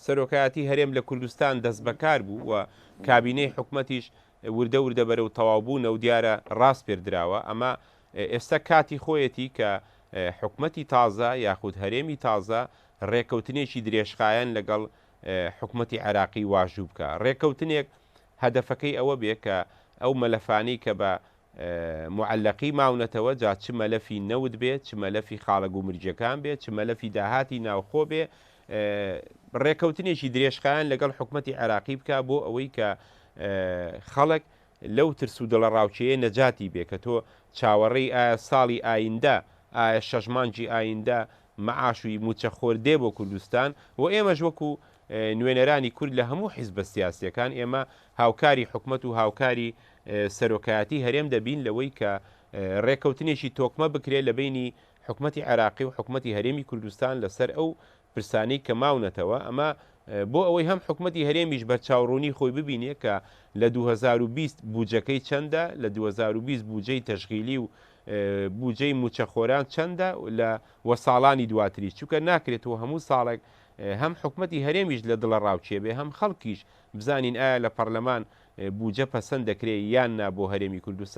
سەرۆکایەتی هەرێم لە کوردستان دەستبەکار بوو و کابینەی حکومەتیش وردە وردە بەرەو تەواوبوونە و دیارە ڕاسپێردراوە، ئەمە ئێستا کاتی خۆیەتی کە حکومەتی تازە یاخود هەرێمی تازە ڕێکەوتنێکی درێژخایەن لەگەڵ حکومەتی عێراقی واژوو بکا. ڕێکەوتنێک هەدەفەکەی ئەوە بێ کە ئەو مەلەفانەی کە بە موعەلەقی ماونەتەوە، جا چ مەلەفی نەوت بێ، چ مەلەفی خاڵە گومرگیەکان بێ، چ مەلەفی داهاتی ناوخۆ بێ، ڕێکەوتنێکی درێژخایەن لەگەڵ حکومەتی عێراقی بکا بۆ ئەوەی کە خەڵک لەو ترس و دڵەڕاوکێیە نەجاتی بێ کە تۆ چاوەڕێی ئایا ساڵی ئایندە، ئایا شەش مانگی ئایندە مەعاش و مووچەخۆر دێ بۆ کوردستان و ئێمەش وەکو نوێنەرانی کورد لە هەموو حیزبە سیاسیەکان ئێمە هاوکاری حکومەت و هاوکاری سەرۆکایەتی هەرێم دەبین لەوەی کە ڕێکەوتنێکی تۆکمە بکرێت لە بەینی حکومەتی عێراقی و حکومەتی هەرێمی کوردستان لەسەر ئەو پرسانەی کە ماونەتەوە، ئەمە بۆ ئەوەی هەم حکومەتی هەرێمیش بەرچاوڕوونی خۆی ببینێ کە لە 2020 بوجەکەی چەندە، لە 2020 بوجەی تەشغیلی و بوجەی موچەخۆران چەندە لە و ساڵانی دواتریش، چونکە ناکرێت تۆ هەموو ساڵێک هەم حکومەتی هەرێمیش لە دڵەڕاوکێ بێ هەم خەڵکیش بزانین ئایا لە پەڕلەمان بوجە پەسەند دەکرێ یان نا بۆ هەرێمی کوردستان.